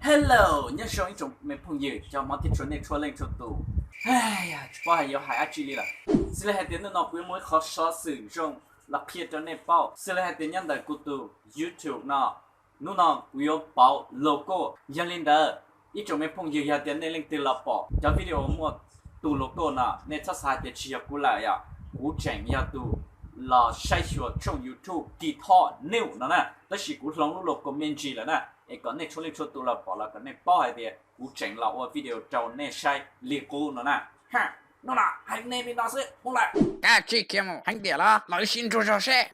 Hello, nyob zoo ib tsoom me phooj ywg cov hmov thiab tshua nej txhua leej txhua tus. Tsis paub hais yuav hais dab tsi li lawm, xws li hais tias hnub no kuv yuav muaj ib qho xov xwm zoo los qhia rau nej paub. Xws li hais tias nyob ntawm kuv tus YouTube no, hnub no kuv yuav pauv logo. Yog li ntawd, ib tsoom me phooj ywg, yog tias nej leej twg los pom cov video muaj tus logo no, nej txhob xav hais tias tsis yog kuv lawm, yog kuv tseem yog tus los saib xyuas tshooj YouTube Kis Thoj New no na, tab sis kuv hloov lub logo me ntsis lawm na, es kom nej txhua leej txhua tus los pom los kom nej paub hais tias kuv tseem los ua video rau nej saib li qub no na. Hnub no hais nej li no xwb, mus lawm. Kab tsi khiav mus heev tiag los los wb sib nrug zog seb.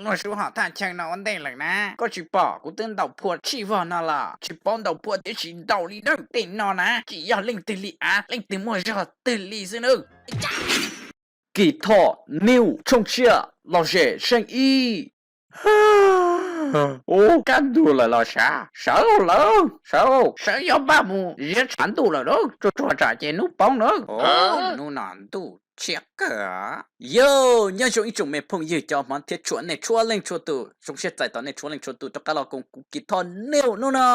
Luag sub hom thaj chaw no ua ntej lawm na, koj tsis pom kuv twb ntaus phua tshij vog no los? Tsis paub ntaus phua tiam sis ntaus li dawb tej no na, tsis yog leej twg li av, leej twg muaj zog twg li xwb nawb. Kis Thoj New tshooj tshiab los zem seej ib. Ub, kaj ntug lawm los sav, sawv lawm, sawv, sawv yuav npaj mus ziab tshav ntuj lawm na, tsuag tsuag tsam ces hnub poob na. Hnub no ntuj tshiab kawg. Yog, nyob zoo ib tsoom me phooj ywg cov hmov thiab tshua nej txhua leej txhua tus, zoo siab txais tos nej txhua leej txhua tus rov qab los koom kuv Kis Thoj New hnub no.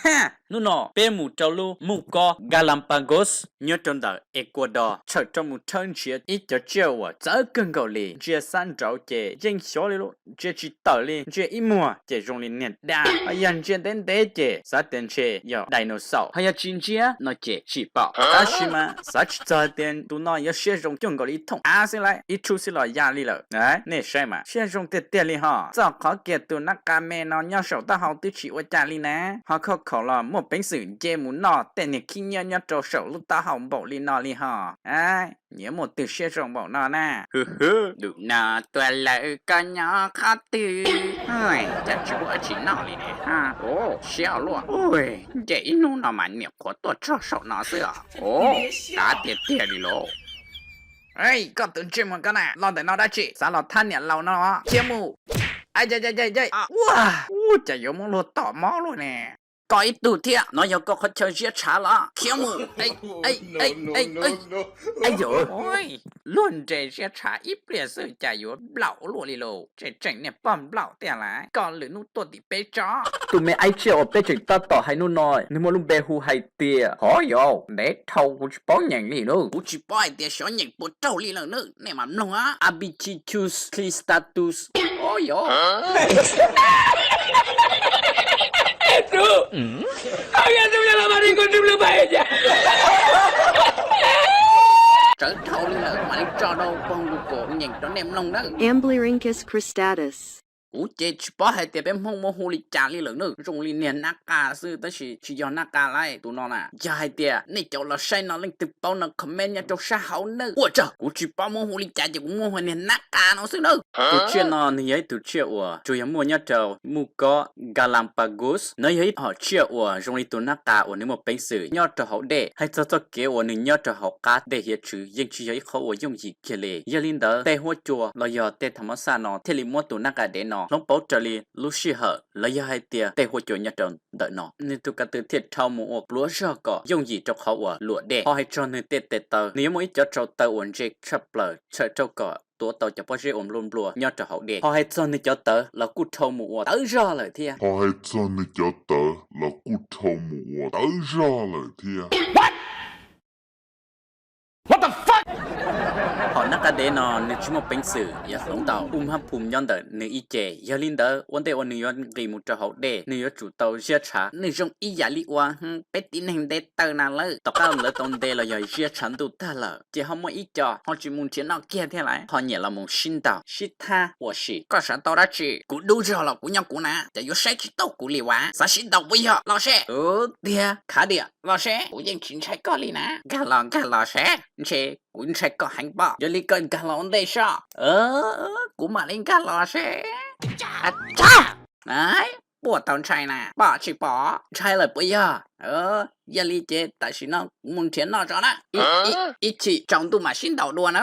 Ha, hnub no peb mus rau lub muj kob Galapagos nyob rau ntawm Ecuador, tshawm rau mus thawb nrhiav ib cov tsiaj uas txawv kawg nkaus li, ntsia sab nraud ces yeej xyov li lub, ntsia tsis tawm li, ntsia ib muag ces zoo li niag dab, ho yog ntsia ntev ntev ces xav tias ntshe yog dinosaur, ho yog tsis ntsia no ces tsis pom. Tab sis mas xav tsis txog tias tus no yuav siab zoo cuag nkaus li ib thooj av xwb lauj, ib tshub xwb los ya li lawm. Nej saib mas siab zoo tiag tiag li ho. Txoj qhov kiag tus nab qa me no nyob saum taub hau twb tsis ua cas li na, ho khauj khaum los muaj peev xwm nce mus noj tej niag khib nyiab nyob rau saum lub taub hau npaum li no li ho. Nyiam muaj twg siab zoo npaum no na. Hwm hwm, ntuj no tuag lawm koj nyob qhov twg? Cas tsis pub dab tsi noj li ne. Siab luaj. Nce ib hnub no mas niam qhuav tuaj txog saum no xwb os. Tav tiag tiag li lauj. Koj tus ntsej muag koj na, los ntawm no dab tsi? Xav los thab niam laus no? Khiav mus. Ua, ua cas yuav muab luag tom mob luaj ne. Koj ib tug thiab, no yog koj qhov chaw ziab tshav los? Khiav mus. Luag nres ziab tshav ib pliag xwb cas yuav nplaum luaj li lauj. Tseem tseem niag pog nplaum tiag lauj. Koj lwm hnub tuaj tim peb tso. Tus me aib tsiaj uas peb tseem tab tom hais hnub no, nws muaj lub npe hu hais tias Hov Yos, ntev dhau kuv tsis paub nyeem li na. Kuv tsis paub hais tias xyov nyeem puas raug li lawm na. Nej mam mloog Abitichus cristatus. Hov Yos. Tsawv dhau li lawm, mam li tso rau pog Google nyeem rau nej mloog nawb. Amblyrhynchus cristatus. Kuv ces tsis paub hais tias peb Hmoob muab hu li cas li lawm nawb, zoo li niag nab qa xwb tab sis tsis yog nab qa lauj tus no na. Yog hais tias nej cov los saib no leej twg paub no comment nyob rau sab hauv nawb. Ua tsaug, kuv tsis paub muab hu li cas ces kuv muab hu niag nab qa no xwb nawb. Tus tsiaj no nws yog ib tug tsiaj uas tsuas yog muaj nyob rau muj kob Galapagos. Nws yog ib hom tsiaj uas zoo li tus nab qa uas nws muaj peev xwm nyob rau hauv dej. Hais txog txoj kev uas nws nyob rau hauv qab dej hiav txwv yeej tsis yog ib qhov uas yooj yim kiag li. Yog li ntawd tej huab cua los yog tej tham mab xaj no thiaj li muab tus nab qa dev no hloov pauv raws li lub sij hawm los yog hais tias tej huab cua nyob rau ntawm no. Nws tus ko tw thiaj dhau mus ua pluav zog kom yooj yim rau qhov uas luam dej. Ho hais txog nws tej tes taw, nws yuav muaj ib cov rau taw uas ntse tshaj plaws txhawm rau kom tuav tau cov pob zeb uas nplua nplua nyob rau hauv dej. Ho hais txog nws cov tawv los kuj dhau mus ua tawv zog lawm thiab. Ho hais txog nws cov tawv los kuj dhau mus ua tawv zog lawm thiab. Hom nab qa dev no nws tsis muaj peev xwm yuav hloov tau u hab phum nyob ntawm nws ib ce. Yog li ntawd ua ntej uas nws yuav nqis mus rau hauv dej, nws yuav tsum tau ziab tshav. Nws zoo ib yam li uas peb tib neeg nte taw na lawm. Tom qab lawv tau nte los yog ziab tshav ntuj tag lawm, ces ho muaj ib co ho tsis mus nrhiav noj kiag thiab lawm, ho nyiam los mus sib ntaus sib thab ua si. Koj xav tau dab tsi? Kuv dub zog los kuv nyob kuv na, cas yuav saib tsis taus kuv li as? Xav sib ntaus puas yog? Los seb. Tiag, khav diam, los seb, kuv yeej tsis ntshai koj li na. Nkag los nkag los seb, ntshe kuv ntshai koj heev pob. Yog li koj nkag los ua ntej soj, kuv mam li nkag los seb. Quaj tau ntshai na, pom tsis pom? Ntshai lawm puas yog? Yog li ces tam sim no kuv mus nrhiav noj tso na. Ib chim tsaus ntuj mam sib ntaus dua na.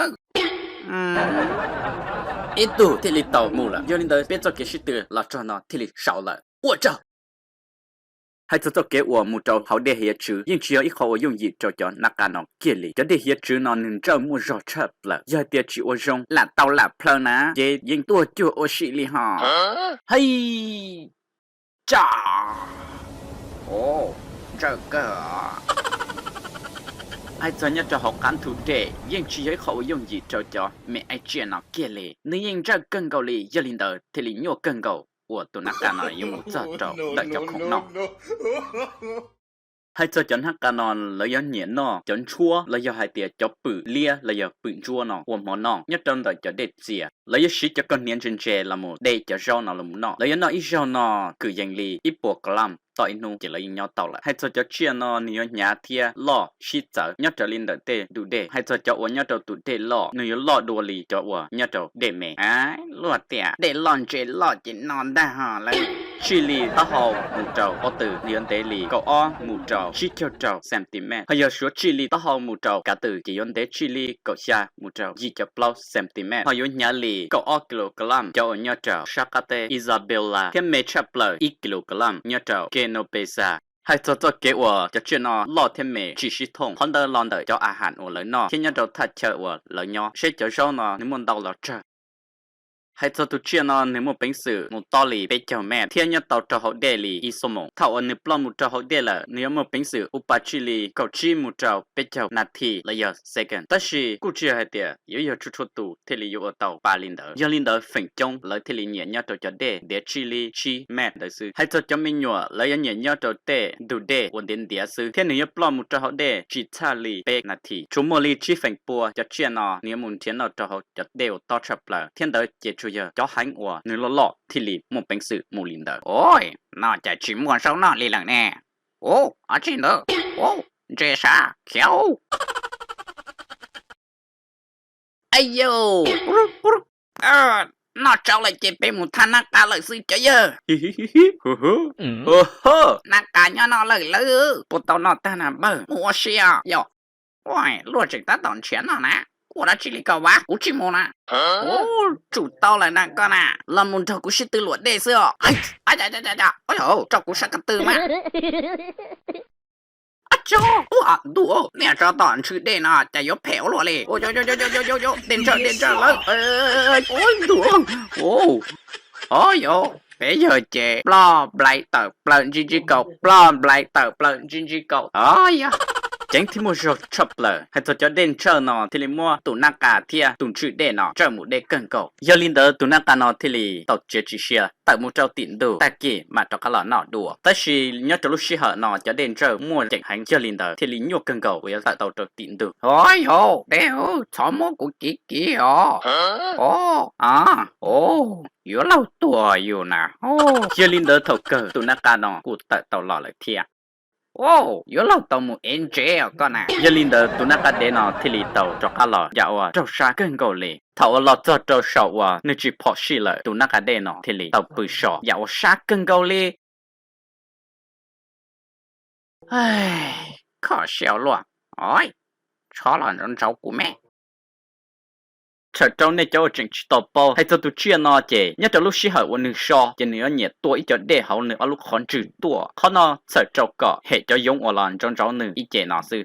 Ib tug thiaj li tau mus lawm. Yog li ntawd peb txoj kev sib tw los txog no thiaj li xaus lawm. Ua tsaug. Hais txog txoj kev uas mus rau hauv dej hiav txwv yeej tsis yog ib qho uas yooj yim rau cov nab qa no kiag li. Cov dej hiav txwv no nws ntsawj muaj zog tshaj plaws, yog hais tias tsis ua zoo lam tau lam plhaw na ces yeej tuag cuag ua si li ho. Hais Cas, ntsawj kawg. Hais txog nyob rau hauv qab ntug dej yeej tsis yog ib qho uas yooj yim rau cov me aib tsiaj no kiag li, nws yeej ntsawj kawg nkaus li, yog li ntawd thiaj li nyuaj kawg nkaus uas tus nab qa no yuav mus txog rau ntawm cov khoom noj. Hais txog cov nab qa no, lawv yuav nyiam noj cov ntshuab los yog hais tias cov pwm liab los yog pwm ntsuab no ua hmo noj nyob rau ntawm cov dej txias. Lawv yuav siv cov koj hniav ntse ntse los mus de cov zaub no los noj. Lawv yuav noj ib zaug no kwv yees li ib puas kos laj toj ib hnub ces lawv yeej nyob tau lawm. Hais txog cov tsiaj no nws yuav hnyav thiab loj sib txawv nyob raws li ntawm tej ntug dej. Hais txog cov uas nyob rau tus dej loj nws yuav loj dua li cov uas nyob rau dej me. Luag tias dej loj ntses loj ces no ntag ho lawm. Tsij li taub hau mus rau pob tw nws yuav ntev li kaum ob mus rau tsib caug rau centimet, ho yog suav tsij li taub hau mus rau kav tw ces yuav ntev tsij li kaum xya mus rau yim caum plaub centimet, ho yuav hnyav li kaum ob kilogram. Cov uas nyob rau sab qab teb Isabela thiab me tshaj plaws ib kilogram nyob rau Genovesa. Hais txog txoj kev uas cov tsiaj no loj thiab me tsis sib thooj, qhov ntawd los ntawm cov a has uas lawv noj thiab nyob rau thaj chaw uas lawv nyob, seb cov zaub no nws muaj ntau los tsawg. Hais txog tus tsiaj no nws muaj peev xwm mus tob li peb caug mev thiab nyob tau rau hauv dej li ib xuab moos. Thaum uas nws ploj mus rau hauv dej lawm nws yuav muaj peev xwm ua pa tsij li kaum tsib mus rau peb caug nas this los yog second, tab sis kuj tsis yog hais tias yuav yog txhua txhua tus thiaj li yuav ua tau pa li ntawd. Yog li ntawd feem coob lawv thiaj li nyiam nyob rau cov dej ntiav tsij li tsib mev ntawd xwb. Hais txog cov me nyuam lawv yuav nyiam nyob rau tej ntug dej uas ntiav ntiav xwb thiab nws yuav ploj mus rau hauv dej tsis txhaj li peb nas this. Tsuas muaj li tsib feem pua cov tsiaj no nws yuav mus nrhiav noj rau hauv cov dej uas tob tshaj plaws thiab ntawd ces tsuas yog cov heev uas nws loj loj thiaj li muaj peev xwm mus li ntawd. Ua, no cas tsis muaj zaub noj li lawm ne? Ua, ob tsi ntawd, ua, ntses sav khiav. Ayu, noj tsau lawm ces peb mus thab nab qa lawm xwb cov yawg. Nab qa nyob no lawm lawv, puas tau noj tag na npawg? Mus ua si os yom. Ua, luag tseem tab tom nrhiav noj na. Ua dab tsi li koj vas, kuv tsis mus na. Ua, tsum tau lawm na koj na, los mus nrog kuv sib tw luam dej xwb os. Tso kuv sab ko tw mas. Ab tso, ua ntuj, niag tsov tom ntshw dej no cas yuav phem ua luaj li. Dej ntsawj dej ntsawj lawm. Ua ntuj, o yog, peb yawg ces ploj nplai tawm plaws ntsis ntsis kaus, ploj nplai tawm plaws ntsis ntsis kaus. O yog, ceev thiab muaj zog tshaj plaws. Hais txog cov dej ntsawj no thiaj li muab tus nab qa thiab tus ntshw dej no ntsawj mus deb kawg nkaus. Yog li ntawd tus nab qa no thiaj li tau txiav txim siab tawm mus rau tim ntug, tag kis mam rov qab los noj dua. Tab sis nyob rau lub sij hawm no cov dej ntsawj muaj ceem heev, yog li ntawd thiaj li nyuaj kawg nkaus uas yuav tawm tau rau tim ntug. O yog, dej, txhob muab kuv kiv kiv os. O, a, o, yuav luag tuag yus na. Yog li ntawd thaum kawg tus nab qa no kuj tawm tau los lawm thiab. O, yuav luag tau mus ev ntsev os koj na. Yog li ntawd tus nab qa dev no thiaj li tau rov qab los yam uas raug sab kawg nkaus li. Thaum uas los txog rau saum uas nws tsis phom sij lawm, tus nab qa dej no thiaj li tau pw so yam uas sab kawg nkaus li. Kho siab luaj, o, txhob los ntsauv ntsauv kuv me. Txhawm rau nej cov uas tseem tsis tau paub, hais txog tus tsiaj no ces nyob rau lub sij hawm uas nws so ces nws yuav nyiam tua ib co dej hauv nws ob lub qhov ntswg tuaj. Qhov no txhawm rau kom hem cov yoov uas los ntsauv ntsauv nws ib ce no xwb.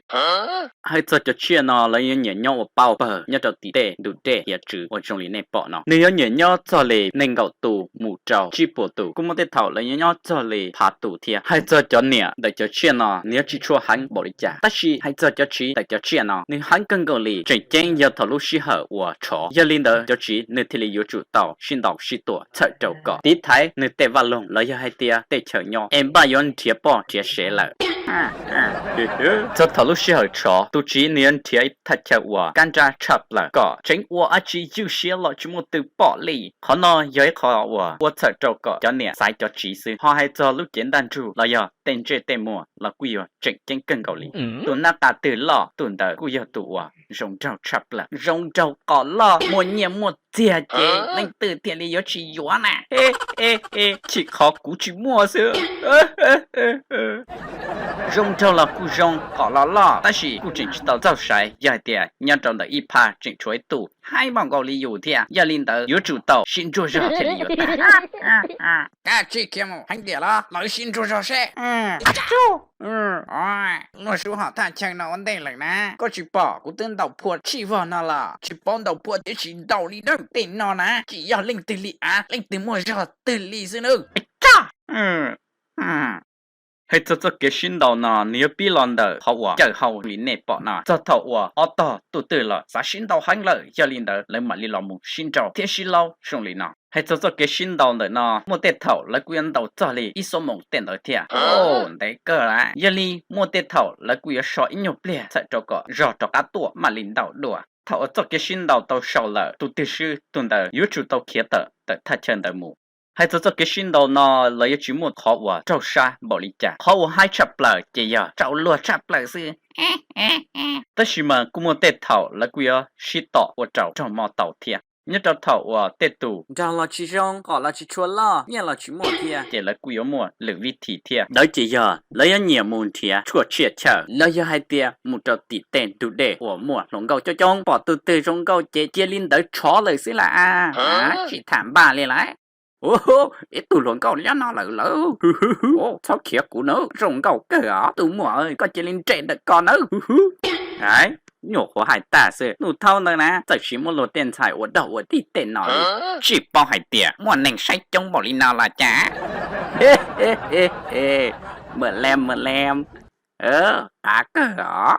Hais txog cov tsiaj no lawv yuav nyiam nyob ua pa ua pawg nyob rau tim tej ntug dej hiav txwv uas zoo li nej pom no. Nws yuav nyiam nyob txog li nees nkaum tus mus rau tsib puas tus, kuj muaj tej thaum lawv yuav nyob txog li phav tus thiab. Hais txog cov niam ntawm cov tsiaj no nws yuav tsis tshua heev npaum li cas, tab sis hais txog cov tsiv ntawm cov tsiaj no nws heev kawg nkaus li, tseem ceeb yog thaum lub sij hawm uas tshov. Yog li ntawd cov tsiv nws thiaj li yuav tsum tau sib ntaus sib tua txhawm rau kom tiv thaiv nws tej vaj loog los yog hais tias tej chaw nyob es npaj yuav nrhiav poj nrhiav sev lawm. Txog thaum lub sij hawm tshov, tus tsiv nws yuav nrhiav thaj chaw uas kab nrab tshaj plaws kom tseev ua dab tsi ywj siab los tsis muaj twg pom li. Qhov no yog ib qho uas ua txhawm rau kom cov niam xaiv cov tsiv xwb. Ho hais txog lub cev ntaj ntsug los yog tej ntsej tej muag los kuj yuav tseem ceeb kawg nkaus li. Tus nab qa twg loj tus ntawd kuj yog tus uas zoo nraug tshaj plaws, zoo nraug qos loj muaj nyiaj muaj txiag ces leej twg thiaj li yuav tsis yuav na. Chim qhov kuv tsis muaj xwb. Zoo nraug los kuj zoo, qos los loj, tab sis kuj tseem tsis tau txaus sai yog hais tias nyob rau ntawm ib phab tseem tshuav ib tug haib npaum nkaus li yus thiab. Yog li ntawd yuav tsum tau sib ntsuas zog thiaj li yuav tag. Kab tsij khiav mus heev tiag los los wb sib ntsuas zog seb. Luag sub hom thaj chaw no ua ntej lawm na, koj tsis pom kuv twb ntaus phua tshij vog no los tsis paub ntaus phua tiam sis ntaus li dawb tej no na, tsis yog leej twg li av, leej twg muaj zog twg li xwb nawb. Tso, Hais txog txoj kev sib ntaus no nws yuav pib los ntawm qhov uas cawm hau li nej pom no, txog thaum uas ob tog tuj twg los xav sib ntaus heev lawm, yog li ntawd lawv mam li los mus sib nraus thiab sib laub zoo li no. Hais txog txoj kev sib ntaus ntawm no muaj tej thaum lawv kuj yuav ntaus txog li ib xuab moos tej ntawd thiab. Ntev kawg lawm. Yog li muaj tej thaum lawv kuj yuav so ib nyuag pliag txhawm rau kom zog rov qab tuaj mam li ntaus dua. Thaum uas txoj kev sib ntaus tau xaus lawm, tus twg swb tus ntawd yuav tsum tau khiav tawm tawm thaj chaw ntawd mus. Hais txog txoj kev sib ntaus no lawv yuav tsis muaj qhov uas raug sab npaum li cas. Qhov uas haib tshaj plaws ces yog tsaus luag tshaj plaws xwb. Tab sis mas kuj muaj tej thaum lawv kuj yuav sib tom ua rau raug mob tau thiab. Nyob rau thaum uas tej tus nrog los tsis zoo, qom los tsis tshua loj, nyiaj los tsis muaj thiab, ces lawv kuj yuav muaj lwm vib thim thiab. Ntawd ces yog lawv yuav nyiam mus nrhiav tshuaj tsiaj chaw, los yog hais tias mus rau tim tej ntug dej uas muaj hluas nkauj coob coob, pom tus twg zoo nkauj ces cia li ntawd tshov lawm xwb las. Tsis tham npaj li lawm. Ub, ib tug hluas nkauj nyob no lawm lawm. Txhob khiav kuv nawb, zoo nkauj kawg os tus muam, koj cia li nres ntawm ko nawb. Nyuam qhuav hais tag xwb, ntuj thau ntawd na txawm sis muaj luag tej ntxhais ua dog ua dig tej no li. Tsis paub hais tias muaj neeg saib coob npaum li no los cas. Mawm leem mawm leem, qav kawg os.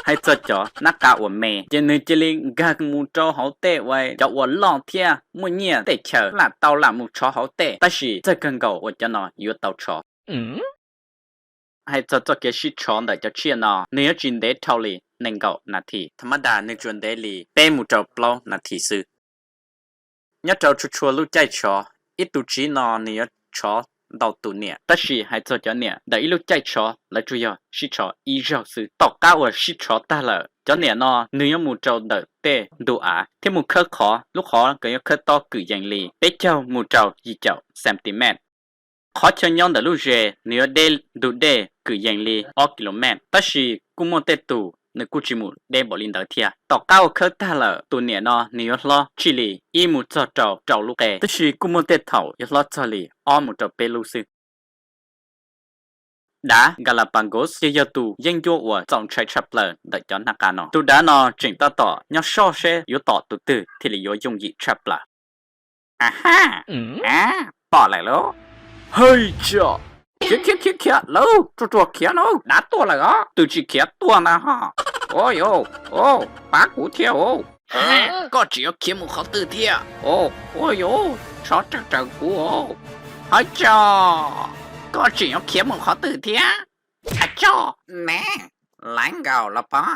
Hais txog cov nab qa uas me ces nws cia li nkag mus rau hauv tej uas cov uas loj thiab muaj nyiaj tej chaw lam tau lam mus tshov hauv tej, tab sis txawj kawg nkaus uas cov no yuav tau tshov. Hais txog txoj kev sib tshov ntawm cov tsiaj no nws yuav tsis ntev dhau li nees nkaum nas this, tha mab das nws tsuas ntev li peb mus rau plaub nas this xwb. Nyob rau txhua txhua lub caij tshov, ib tug txiv no nws yuav tshov ntau tus niam, tab sis hais txog cov niam ntawm ib lub caij tshov lawv tsuas yog sib tshov ib zaug xwb. Tom qab uas sib tshov tag lawm, cov niam no nws yuav mus rau ntawm tej ntug av thiab mus khawb qhov, lub qhov nkawd yuav khawb tob kwm yees li peb caug mus rau yim caum centimeter. Qhov chaw nyob ntawm lub zes nws yuav deb ntug dej kwm yees li ob kilomev, tab sis kuj muaj tej tus nws kuj tsis mus deb npaum li ntawd thiab. Tom qab uas khawb tag lawm, tus niam no nws yuav hlob txij li ib mus txog rau rau lub qe, tab sis kuj muaj tej thaum yuav hlob txog li ob mus rau peb lub xwb. Dav Galapagos ces yog tus yeeb ncuab uas txaus ntshai tshaj plaws ntawm cov nab qa no. Tus dav no tseem tab tom nyob soj seb yuav tom tus twg thiaj li yuav yooj yim tshaj plaws. Aha, pom lawm lauj. Hais tias, khiav khiav khiav khiav lawm, tsuag tsuag khiav nawb, dav tuaj lawm os, twb tsis khiav tuaj ntag ho. Ua yuav, pab kuv thiab os. Koj tseem yuav khiav mus qhov twg thiab? Ua yuav, tso raws raws kuv os. Hais tias, koj tseem yuav khiav mus qhov twg thiab? Ab tso, ne, laiv nkaus los pov.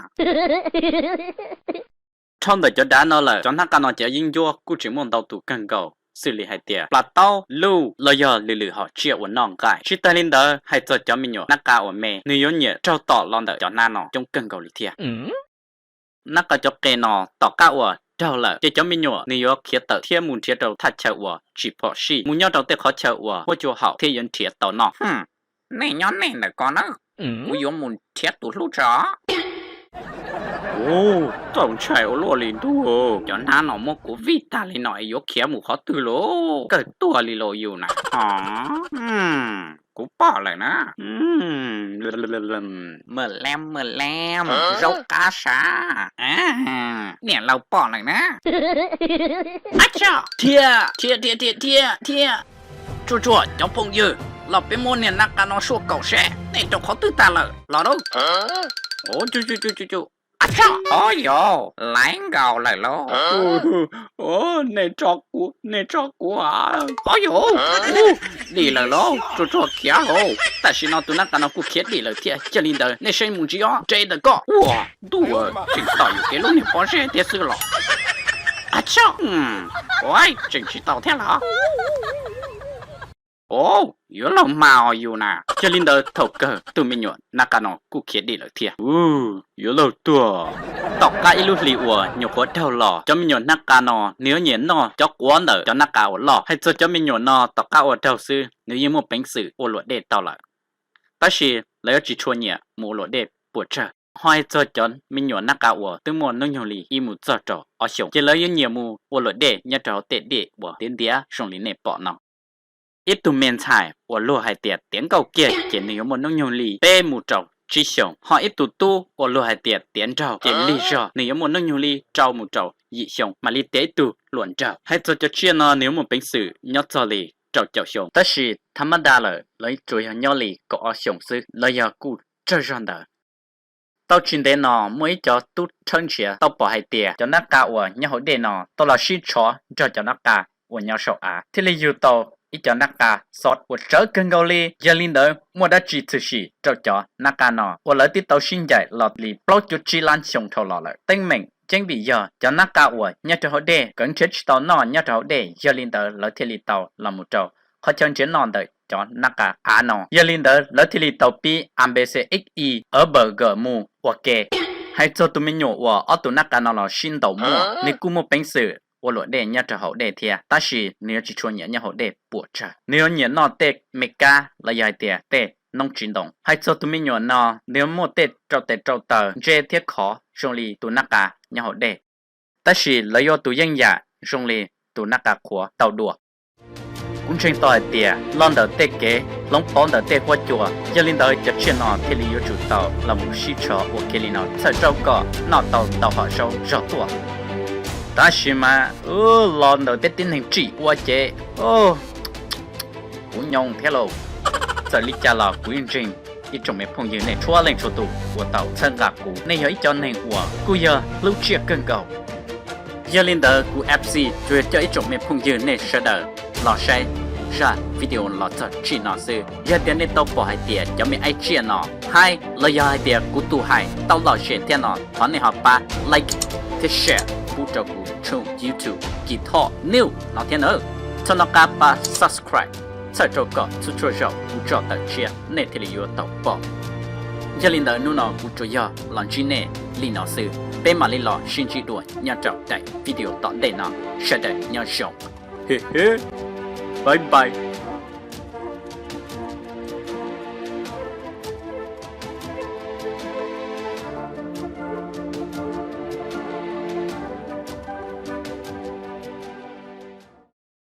Dhau ntawm cov dav no lawm, cov nab qa no cov yeeb ncuab kuj tseem muaj ntau tus kawg nkaus, xws li hais tias plas taub, luj los yog lwm lwm hom tsiaj uas noj nqaij. Tsis tas li ntawd, hais txog cov me nyuam nab qa uas me, nws yuav nyiam raug tom los ntawm cov nab no coob kawg nkaus li thiab. Nab qa cov qe no tom qab uas raug lawm ces cov me nyuam nws yuav khiav tawm thiab mus nrhiav rau thaj chaw uas tsis phom sij, mus nyob rau tej qhov chaw uas huab cua haum thiab yuav nrhiav tau noj. Nej nyob nej ntawm ko nawb, kuv yuav mus nrhiav tus hlub tso. Ua, txaus ntshai ua luaj li ntuj. Cov nab no muab kuv vij tag li no es yuav khiav mus qhov twg lauj? Kawg tuag li lauj yus na. Kuv pom lawm na. Mawm leem mawm leem, zaub qab sav. Niam laus pom lawm na. Ab tso, thiab thiab thiab thiab thiab thiab. Tsuag tsuag cov phooj ywg, los peb muab niag nab qa no suaj kaum seb nej rau qhov twg tag lawm los lauj. Ab tso, o yos, laiv nkaus lawm lauj. Nej tso kuv, nej tso kuv. O yos, dim lawm lauj, tsuag tsuag khiav lauj. Tam sim no tus nab qa no kuj khiav dim lawm thiab, yog li ntawd nej saib mus ntsis os, nres ntawm ko. Ua, ntuj, tseem tom yus kev lub niag pob zeb thiab xwb los. Ab tso, ua, tseem tsis tau thiab los. O, yuav luag mas os yus na. Yog li ntawd thaum kawg tus me nyuam nab qa no kuj khiav dim lawm thiab. Yuav luag tuag. Tom qab ib lub hlis uas nyuam qhuav raug los, cov me nyuam nab qa no nws yuav nyiam noj cov quav ntawm cov nab qa uas loj. Hais txog cov me nyuam no tom qab uas raug xwb nws yeej muaj peev xwm ua luam dej tau lawm, tab sis lawv yuav tsis tshua nyiam mus ua luam dej puas tsawg. Ho hais txog cov me nyuam nab qa uas twb muaj hnub nyoog li ib mus txog rau ob xyoos, ces lawv yuav nyiam mus ua luam dej nyob rau hauv tej dej uas ntiav ntiav zoo li nej pom no. Ib tug me ntxhais uas luag hais tias tiav nkauj kiag ces nws yuav muaj hnub nyoog li peb mus rau tsib xyoos, ho ib tug tub uas luag hais tias tiav nraug ces lig zog nws yuav muaj hnub nyoog li rau mus rau yim xyoo mam li tiav ib tug hluas nraug. Hais txog cov tsiaj no nws yuav muaj peev xwm nyob txog li rau caum xyoo, tab sis tha mab da lawm lawv tsuas yog nyob li kaum ob xyoos xwb, lawv yog kuj tsawg zog ntawd. Tau tsis ntev no muaj ib cov tub rhawb nrhiav tau pom hais tias cov nab qa uas nyob hauv dej no tau los sib tshov nrog cov nab qa uas nyob saum av, thiaj li yug tau ib cov nab qa xov uas tsawv kawg nkaus li. Yog li ntawd muaj dab tsi tshwm sim rau cov nab qa no uas lawv twb tau sib ncaim los li plaub caug tsib lab xyoo dhau los lawm? Teeb meem yeej vim yog cov nab qa uas nyob rau hauv dej nkawd nrhiav tsis tau noj nyob rau hauv dej, yog li ntawd lawv thiaj li tau los mus rau qhov chaw nrhiav noj ntawm cov nab qa av no. Yog li ntawd lawv thiaj li tau pib A B C X Y Uber G mus ua ke. Hais txog tus me nyuam uas ob tug nab qa no los sib ntaus muaj, nws kuj muaj peev xwm ua luam dej nyob rau hauv dej thiab, tab sis nws yuav tsis tshua nyiam nyob hauv dej puas tsawg, nws yuav nyiam noj tej me kab los yog hais tias tej noob tsiv ntoo. Hais txog tus me nyuam no, nws yuav muaj tej rau tes rau taw ntse thiab khov zoo li tus nab qa nyob hauv dej, tab sis lawv yuav tus yeej yam zoo li tus nab qa qhuav tau dua. Kuv ntseeg tau hais tias los ntawm tej kev hloov pauv ntawm tej huab cua, yog li ntawd cov tsiaj no thiaj li yuav tsum tau los mus sib tshov ua ke li no txhawm rau kom noj tau ntau hom zaub zog tuaj. Tab sis mas los ntawm peb tib neeg tsim ua ces kuv nyoo thiab lauj. Txawm li cas los kuv yeej ntseeg ib tsoom me phooj ywg nej txhua leej txhua tus uas tau txhawb nqa kuv, nej yog ib cov neeg uas kuj yog hlub tsiaj kawg nkaus. Yog li ntawd kuv F C tsuas yog coj ib tsoom me phooj ywg nej sawv daws los saib zaj video los txog tsim no xwb. Yog tias nej tau pom hais tias cov me aib tsiaj no haib los yog hais tias kuv tus hais tau lom zem thiab no, thov nej ho pab like thiab share pub rau kuv tshooj YouTube Kee Thor New no thiab nawb. Txhawm no qab pab subscribe txhawm rau kom txhua txhua zaus kuv tso tawm tshiab nej thiaj li yuav tau pom. Yog li ntawd hnub no kuv tsuas yog los ntsib nej li no xwb, peb mam li los sib ntsib dua nyob rau daim video tom ntej no. Sawv daws nyob zoo, bye bye.